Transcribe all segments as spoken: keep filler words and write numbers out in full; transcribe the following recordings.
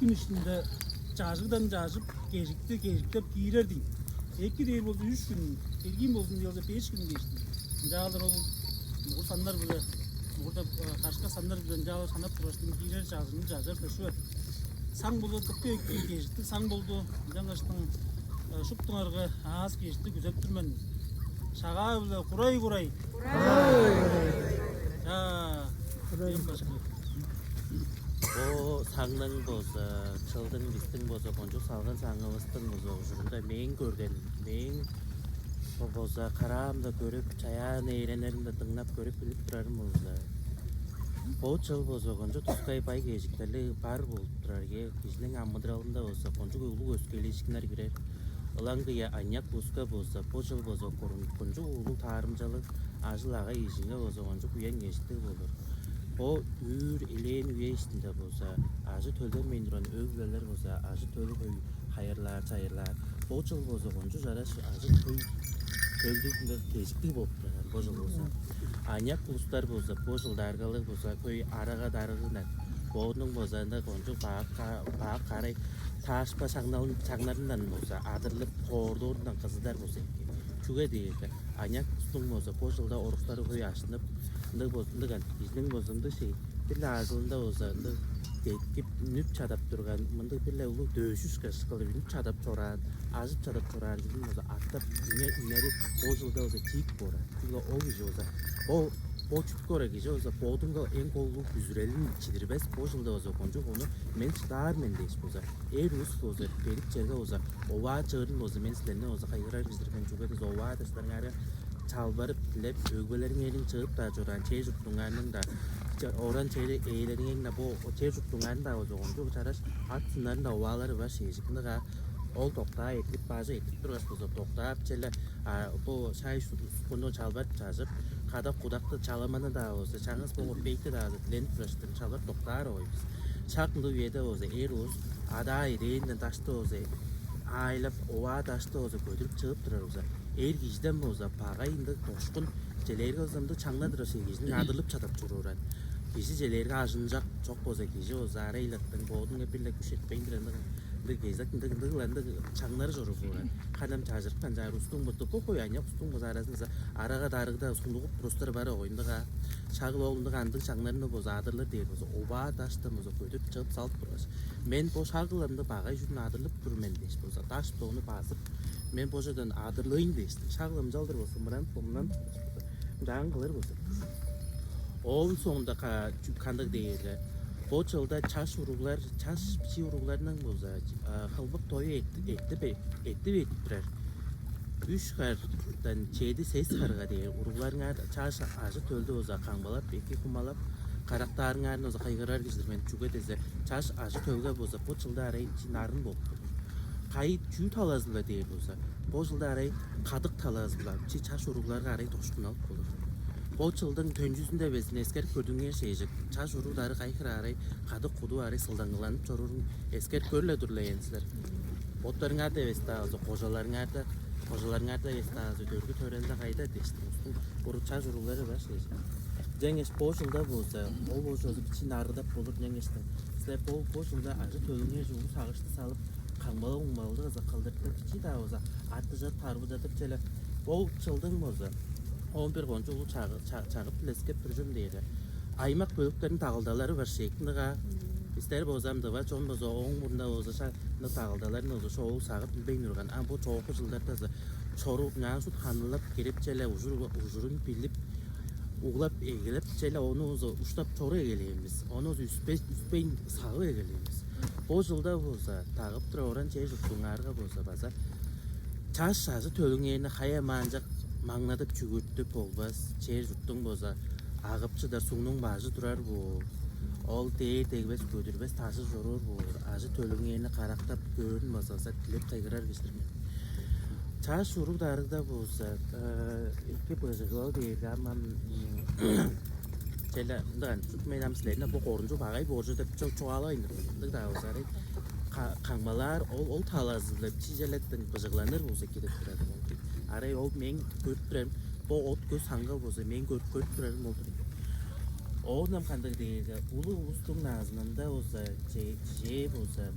Хүн иштинде чажыгдан чажып, кежикти кежиктеп киирер дейн. Эки дээр болза, үш хүн, эргиин болзун дээр болза, беш хүн дээштиң. Ынчаалыр ол мугур саннар-биле, мугурда кашка саннар-биле ынчаалыр санап тургаштың, киирер чажыгны чажар-дыр шүве. Саң болза, тыппы эки кежиктиг саң болду. Ынчангаштың шуптуңарга аас кежикти күзеп тур мен. Шагаа-биле курай-курай. Чаа, эм башкы. Бо саңның болза, чылдың бистиң болза, кончуг салган саңывыстың болза, ужурунда мээң көрген, мээң бо болза, караамда көрүп, чаяан ээренеримде дыңнап көрүп билип турарым болза, бо чыл болза, кончуг тускай бай кежиктерлиг бар болуп турар. Кижиниң амыдыралында болза, кончуг улуг өскелиишкиннер кирер. Ылаңгыя аныяк улуска болза, бо чыл болза, кончуг улуг таарымчалыг, ажыл-агай кижиңер болза, кончуг буян-кежиктиг болур. Бо үүр элээн үе иштинде болза, ажы төлденмейн турган өг-бүлелер болза, ажы төлү хөй хайырлаар, чайырлаар. Бо чыл болза, кончуг чараш ажы хөй төлдүг, мындыг кежиктиг болуп турар бо чыл болза. Аныяк улустар болза, бо чылдаргалыг болза, хөй арага-дарыгындан, боонуң болза ында кончуг бак, бак карай таарышпа шаңналын, шаңнарындан болза адырлып, хоордуурундан кызыдар болза эки. Чүге дээрге аныяк улустуң болза бо чылда оруксары хөй ажынып, ындыг болза, ындыган, кижиниң болза ындыг шей, бир-ле ажылында болза ындыг деткип, үнүп чадап турган, мындыг бир-ле улуг дөөшүш кыш кылып үнүп чадап чораан, ажып чадап чораан чүвезин болза артап, үне үнери бо чылда болза чиик боор. Чүгле ол кижи болза, бо, бо чүткү орай кижи болза, бодунга эң колдуг бүзүрелин чидирбес, бо чылда болза кончуг ону мен шыдаар мен дээш болза, эр улус болза, бедик черге болза, оваа чыырын болза, мен силерни болза кайгырар кижи-дир мен. Чүге дээрге оваа даштарыңарга чалбарып, дилеп, өгбелериңерниң чыып-даа чораан чер-чурттуңарның-даа, оран чери ээлериңерниң-даа, бо чер-чурттуңарның-даа болза кончуг чараш ат-сыннарында оваалары бар шежик. Ындыг-а, ол доктаа эртип, бажы эртип тургаш болза, доктаап, черле бо шай-сугунну чалбарып чажып, кадак-кудакты, чаламаны-даа болза, чаңгыс бо курт бейикти-даа болза диленип тургаш, чалбарып доктаар болгай бис. Шак ындыг үеде болза, эр улус адаа эдээнден дашты болза аайлап, оваа дашты болза көдүрүп чыып турар болза, эр кижиден болза багай ындыг дошкун, челээрге болза ындыг чаңнадыр болза, кижиниң адырлып чадап чорууран. Кижи челээрге ажынчак, чок болза, кижи болза арай-ла дың бодунга бир-ле күш эртпейн-дир, ындыг, ындыг кезек, ындыг, ындыг-ла ындыг чаңнары чоруп боор. Ханам чажырып канчаар, устуң буту, кокой аня устуң буза аразынза арага-дарыгда сундугуп турустар бар огойнуга. Шагыл ол ындыг андыг чаңнарны болза адырлар дээр болза, оваа даштан болза көдүрүп чыгып салып тургаш, мен бо шагылымны багай чүдүн адырлып тур мен дээш болза, даш доону базып, мен бо черден адырлыйн дээш, шагылым чалдыр болза, мыран бомнан жаан кылыр болза. Ооң соонда кандыг дээрге, бо чылда чаш уруглар, чаш бичии уругларның болза, хылбык тою эттип, эттип, эттип турар. Үш хардан чеди-сес харга дээр уругларыңар чаш ажы-төлдү болза камгалап, эки хумалап, карактаарыңарны болза кыйгырар кижи-дир мен. Чүге дизе, чаш ажы-төлге болза бо чылда арай нарын болуп тур. Кайы чүү талазы-биле дээр болза, бо чылда арай кадык талазы-биле чи чаш уругларга арай дошкун алып болур. Бо чылдың төнчүзүнде безин эскерип көрдүңер шежик, чаш уруг-дары кайы хире арай кадык-куду арай сылдаңгыланып чоруурун эскерип көрүп-ле тур-ла ээн силер. Боттарыңарда эвес-даа болза, кожаларыңарда, кожаларыңарда эвес-даа болза, дөргү төрелде кайда дээштиң улустуң уру чаш уруглары бар шежик. Ынчангаш бо чылда болза, ол бо чылда бичии нарыдап болур. Ынчангаштың силер бо, бо чылда ажы-төлүңерже улуг сагышты салып, камгалал-кумгалалды база кылдыртып, бичии-даа болза, артыжап, тарбыжадып черле. Ол чылдың болза он бир кончуг улуг чагып, чагып билескеп туржум дээри. Аймак бөлүктериниң дагылдалары бар шектиниг-а. Бистер болза ам дыва чон болза ооң мурнунда болза ша ындыг дагылдаларын болза шоолуг сагып билбейн турган. Ам бо чоокку чылдарда чорук няан шут ханылап кирип черле ужур, ужурун билип, углап эгелеп черле ону болза уштап чоруп эгелээн бис. Ону болза үспейн, үспейн сагып эгелээн бис. Бо чылда болза дагып тура оран чер чурттуңаарга болза база чаш ажы-төлүңерни хая-маанчак маңнадып чүгүртүп болбас, чер чурттуң болза агып чыдар сугнуң бажы турар боор. Ол дээр дегбес, көдүрбес дажы чоруур боор. Ажы-төлүңерни карактап көөрүн база дилеп кайгырар кижи-дир мен. Чаш уруг-дарыгда болза эки быжыглал дээрге ам, ам черле ындыган мен ам силерни бо корунчуг багай бооржу деп чугаалавайн-дыр мен. Ындыг-даа болза арай камгалаар ол, ол талазы-биле чижелеттен быжыгланыр болза эки деп турар мен. Арай ол мен көрүп турарым, бо от көс саңгал болза мен көрүп, көрүп турарым ол-дур. Оон ам кандыг дээрге, улуг улустуң назынында болза, чижээ болза,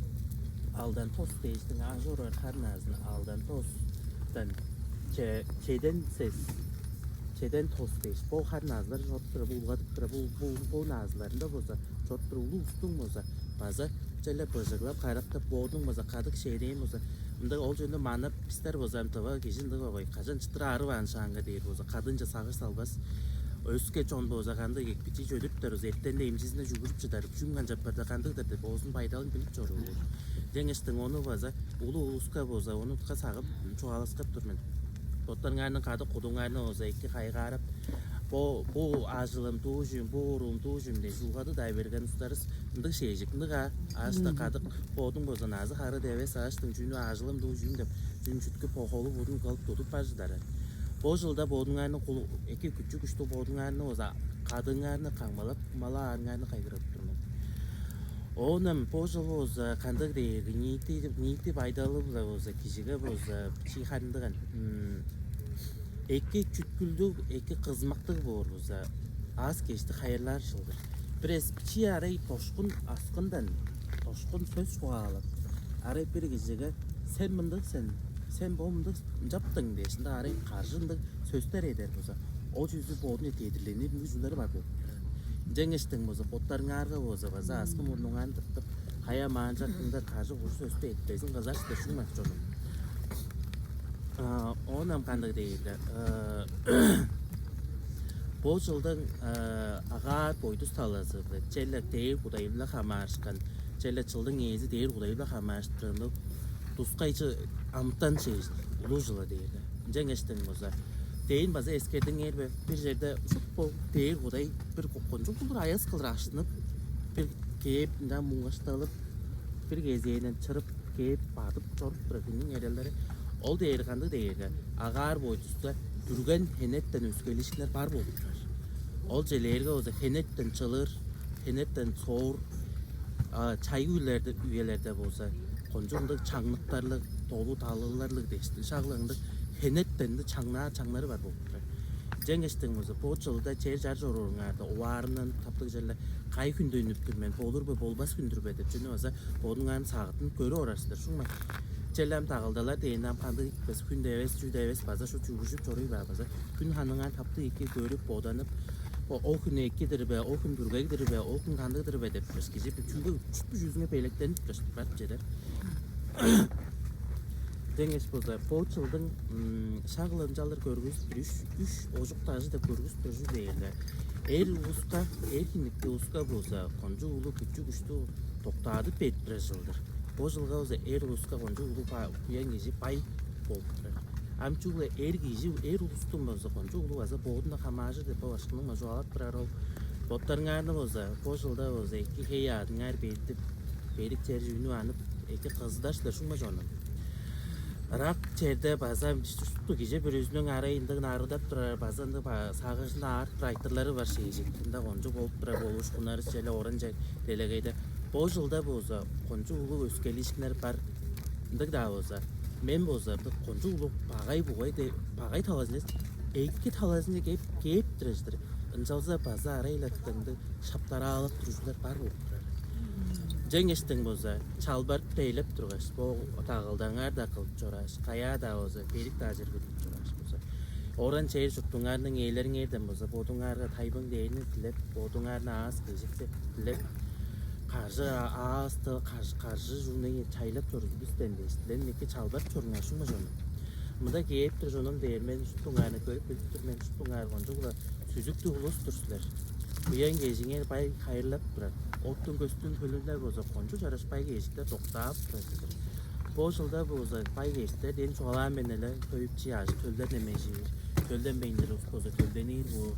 алдан тос дээштиң, ажы орар хар назын алдан тостан чеден сес, чеден тос дээш, бо хар назылар чоруп турар, улгадып турар, бу, бу, бу назыларында болза чоруп турар улуг улустуң болза база черле быжыглап, карактап, боодуң болза кадык шээрээн болза, мындыг ол чүвени манап, бистер болза ам тыва кижи ындыг болгай, кажан чыттыр арып аан шаанга дээр болза, кадынче сагыш салбас. Өске чон болза кандыг эки бичии чөдүрүптер болза, эртенде эмчизине чүгүрүп чыдар, чүң канчапкарда кандыгдыр деп, оозун байдалын билип чоруур. Деңештиң ону база улуг улуска болза, ону утка сагып, чугааласкап тур мен. Боттарыңарның кадык кудуңарны болза эки кайгаарап, бо бу ажылым дуу чүм, бу уруум дуу чүм деп чугады-даа берген устарыс ындыг шээжик, ындыг аа, аш-та кадык, бодуң болза назы хары девес, аштың чүнү ажылым дуу чүм деп, чүн чүткүп, холу бодун кылып тудуп бар чыдары. Бо жылда бодуңарны кулу эки күчү күштү бодуңарны болза кадыңарны камгалап, мала аарыңарны кайгырып тур мен. Оонам бо жыл болза кандыг дээрге, ниити ниити байдалы-биле болза, кижиге болза чи хандыган эки чүткүлдүг, эки кызмактыг боор болза, аас кешти хайырлаар чылдыр. Бир эс бичии арай тошкун аскындан, тошкун сөс чугаалап, арай бир кижиге: «Сен мындыг сен, сен бо мындыг ынчаптың» дээш, ында арай каржы ындыг сөстер эдер болза, ол чүзү боодунче дедирленип, ындыг чүүлдер бар боор. Ынчангештиң болза, боттарыңаарга болза база аскы мурнуңаан тыртып, кая маанчактыңда кажы кужу сөстү этпезин кызаш дешиңме чонум. Оон ам кандыг дээрге, бо жылдың агаар бойдус талазы черле дээр кудайы-биле хамаарышкан, черле чылдың ээзи дээр кудайы-биле хамаарыштырынып, тускайчы амтан чыыжыл улуу жылы дээрге. Ынчангештен болза, дээн база эскердиңер бе, бир черде ушуп бол дээр кудай бир кончуг кылдыр аяс кылдыр аштынып, бир кээп ынча муңгашталып, бир кезээнен чырып кээп бадып чоруп турар хүннүң эрелдери. Ол дээр кандыг дээрге, агаар бойдуста дүрген хенеттен өскелишкиннер бар болуп турар. Ол челээрге болза хенеттен чылыр, хенеттен соор, чайгы үйлерде, үелерде болза кончуг ындыг чаңныктарлыг, долу талыыларлыг дээштиг, шак-ла ындыг хенеттен ындыг чаңнаар чаңнары бар болуп турар. Ынчангештиң болза бо чылда чер чар чорууруңарда оваарымдан таптыг черле кай хүндө үнүп тур мен, болур бе, болбас хүндүр бе деп чүнү база бодуңарны сагыттынып көрүп орар силер шуңма. Черле ам дагылдалар дээн ам кандыг икпес, хүн девес, чүү девес, база шу чүгүржүп чоруй баар база. Хүн ханыңаан таптыг эки көрүп, боданып, ол хүн экидир бе, ол хүн бүргегдир бе, ол хүн кандыгдыр бе деп турар. Кижи чүгле шупту чүзүңе белектенип турар бар чеде. Деңеш болза, бо чылдың шак-ла ынчалдыр көргүзүп тур, үш үш ожук дажы деп көргүзүп тур чүл дээрге, эр улуска, эр хиникти улуска болза кончуг улуг күчү күштү доктаадып берип турар чылдыр. Бо чылга болза эр улуска кончуг улуг буян кижи бай болуп турар. Ам чүгле эр кижи, эр улустуң болза кончуг улуг база боодунда хамаажыр деп бо башкының чугаалап турар ол. Боттарыңарны болза, бо чылда болза эки хей аадыңар бердип, берик чер үнүп анып, эки кызыдар силер шуңма чонум. Ырак черде база шупту кижи бүрүзүнүң арай ындыг нарыдап турар, база ындыг сагыжын аарып турар айтырлары бар шээжик. Ында кончуг болуп турар болуушкуннарыс черле оран делегейде. Бо чылда болза кончуг улуг өскелиишкиннер бар. Ындыг-даа болза, мен болза ындыг кончуг улуг багай бугай де, багай талазынче, эки талазынче кээп кээп турар-дыр. Ынчалза база арай-ла ындыг шаптараалап туружулар бар болуп турар. Ынчангештиң болза чалбарып дейлеп тургаш, бо дагылдаңар-даа кылып чорааш, каяа-даа болза берик-даа чер кылып чорааш болза, оран чер чурттуңарның ээлериңерден болза бодуңарга тайбың дээрни дилеп, бодуңарны аас кежик деп дилеп, каржы аасты каржы чууну чайлап чоруур бистен дээш, дилен эки чалбарып чоруңар шуңма чонум. Мында кээп тур чонум дээр мен шуптуңарны көрүп билип тур мен, шуптуңар кончуг-ла сүзүктүг улус-тур силер. Буян кежиңер бай хайырлап турар. Оттуң көстүң хөлүнде болза кончуг чараш бай кежиктер доктаап турар силер. Бо чылда болза бай кежиктер ден чугаалаан мен эле, көйүп чыяаш төлдер немежир. Төлденмейннер болза төлденир бу.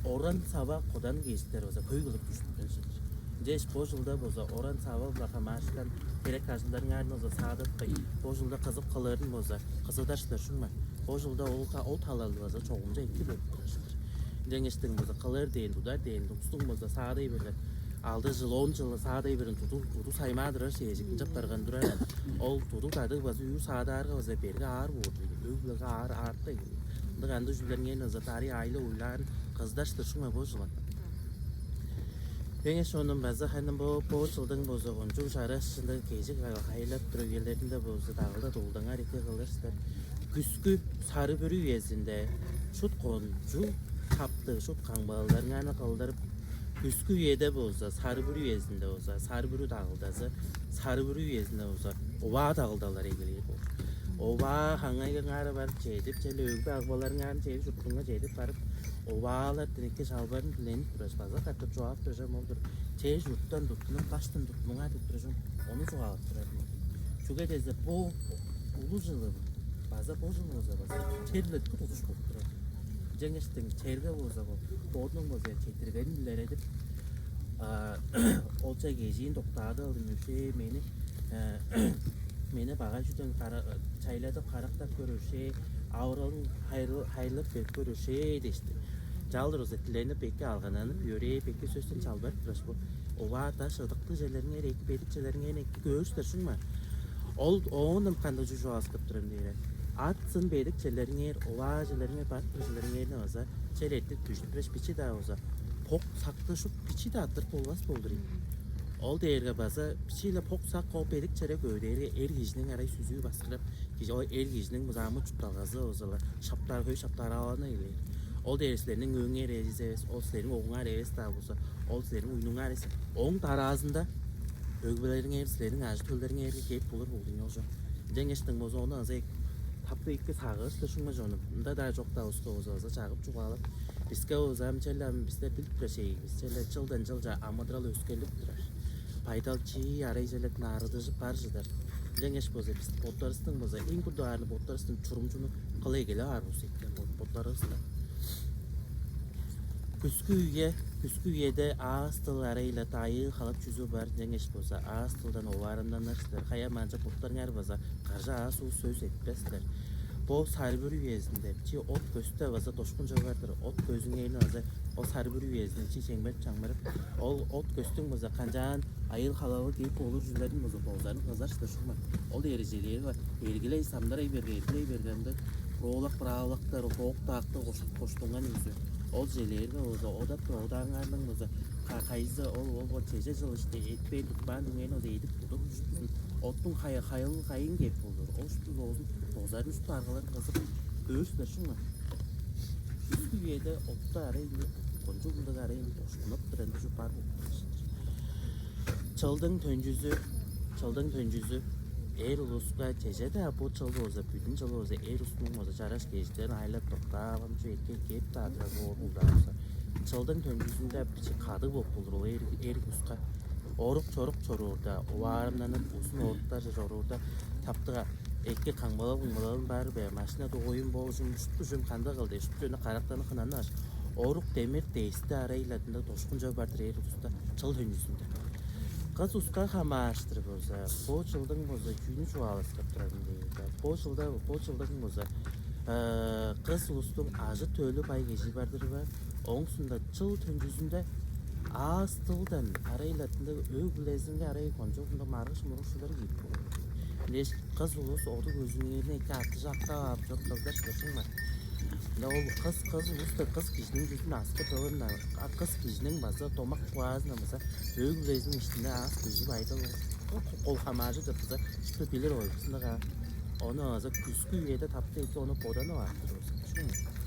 Оран сава кодан кежиктер болза хөй кылып дүшүп келишир. Дээш бо чылда болза оран сава-биле хамаарышкан херек ажылдарыңарны болза саадатпай, бо чылда кызып кылырын болза кызыдар силер шуңма. Бо чылда ол ол талалды база чогумча эки болуп турар силер. Ынчангештиң болза кылыр дээн, тудар дээн, улустуң болза саадай берген алды чыл, он чыл саадай берген туду туду саймаадырар шээжик ынчап барган турар. Ол туду кадыг база үүр саадаарга база берге аар боор. Өг-бүлеге аар аартай. Ындыг андыг чүүлдерин база дарый айлы ойлаан кыздар силер шуңма бо чылын. Эң эш оон база ханын бо бо чылдың боза кончуг чараш чылдың кежик хайылап туруп, үелеринде боза дагылда дуулдаңар эки кылырсыздар. Күскү сары бүрү үезинде шут кончуг таптыг, шут камгалалдарыңарны кылдырып, күскү үеде болза, сары бүрү үезинде болза, сары бүрү дагылдазы, сары бүрү үезинде болза, оваа дагылдалар эгелээр болур. Оваа хаңайгаңары барып чедип, чели өгбе агбаларыңарын чедип, чуртуңга чедип барып, оваалар тинекке шалбарын тиленип тураш, база катап чугаалап туржам ол-дур. Чеже чурттан туттунуп, даштан туттунуңар деп туржам, ону чугаалап турар мен. Чүге дезе бо улу жылы база бо жылыңызда база черлетки тудуш болуп турар. Ынчангаш черге болза бо бодунуң болза четиргенин билередип, олча кежиин доктаады алдым, үше мени мени багай чүден чайладып карактап көрүрше, авыралын хайырлап берип көрүрше дешти. Чалдыр болза тиленип, эки алгананып, йөрээ, эки сөстен чалбарып тураш бо. Оваа даш ыдыктыг черлериңер, эки бедик черлериңер эки көөрүстер шуңма? Ол оон кандыг чү чугааскып турам дээре. Ат сын бедик черлериңер, оваа черлериңер, бат черлериңерни база чер эртип дүжүп тураш, бичи-даа болза, пок сакты шуп бичи-даа аттырып болбас болдур ийин. Ол дээрге база бичииле пок сак ол бедик чере көвдээрге эр кижиниң арай сүзүү баскырап, кижи ол эр кижиниң бызаамы чупталгазы болза-ла шаптаар хөй шаптаар аланы илээр. Ол дээрге силерниң өөңер эвес, ол силерниң оңуңар эвес-даа болза, ол силерниң уйнуңар эвес. Ооң дараазында өгбелериңер силерниң ажы-төлдериңерге кээп болур болду ол чок. Ынчангаш дың болза ону аза таптыг эки сагыышты шуңма чонум. Ында-даа чок-даа уска болза аза чагып чугаалап, биске болза ам чел ам бисте билип турар шеегивис. Чел чылдан чылча амыдырал өскерлип турар. Пайдал чии арай челет наарыдыжып бар чыдар. Ынчангаш болза бис боттарыстың болза эң кудаарны боттарыстың чурумчуну кылай келе аар болза экен боттарыстан. Күскү үе, күскү үеде аас тыл арайла дайыы халап чүзү бар деңеш болза аас тылдан оваарымданыр силер. Хая манча буттарыңар база каржа аас уус сөс этпес силер. Бо сарбыр үезинде чи от көстө база дошкун чыгар-дыр. От көзүңейни база ол сарбыр үезинде чи чеңмерип чаңмырып, ол от көстүң база канчаан айыл халавы кээп болур жүлерин база бозарын кызар силер шугма. Ол эрежелери бар. Эргилей самдарай берге, эргилей бергенде роолак быраалактар, хоок даакты коштунган үзү. Ол желээрге болза одап одааңарның болза кайзы ол ол чеже жыл иште этпээн тутпаан дүңээн ол эдип тудур ушпузун оттуң хайыл хайын кээп болур. Ол ушпу оозун бозарын ушпу аргалар кызып көөр силер шуңма. Үскү үеде отта арай кончуг мындыг арай дошкунуп турар ынча бар болуп. Чылдың төнчүзү, чылдың төнчүзү эр улуска чеже-даа бу чыл болза, бүдүн чыл болза эр устунуң болза чараш кежиктерин айлап доктаавам чү эки кээп-даа турар боор улдаавса. Чылдың төнчүзүнде бичи кадыг болуп болур ол эр эр улуска. Орук чорук чоруурда, уваарымнанып, узун оруктарже чоруурда таптыга эки каңмалап уңмалалын баар бе, машина дугуюн боожум, шупту чүм кандай кылды, шупту чүнү карактаны хынанаш. Орук демир дээсти арай-ла дошкун чор бар-дыр эр улуста чыл төнчүзүндө. Кыс уска хамааштыр болза, бо чылдың болза чүүнү чугааласкап турарым дээрге, бо чылда бо чылдың болза кыс улустуң ажы-төлү бай кежи бар-дыр бе? Ооңсунда чыл төнчүзүнде аас тылдан арай-ла өг-бүлезинге арай кончуг мындыг маргыш мурукчулар киип болур. Дээш кыс улус оду көзүңээрни эки артыжактап ап чоп кыздар чыгырсыңмар. Ында ол кыс кыс улус-тур, кыс кижиниң чүзүн аскы тылында, а кыс кижиниң база домак чугаазында база өг-бүлезиниң иштинде аас көжүп айдал кол хамаажы деп база шыты билир ойбузунда каа. Ону база күскү үеде тапты эки ону боданып аар-дыр болза.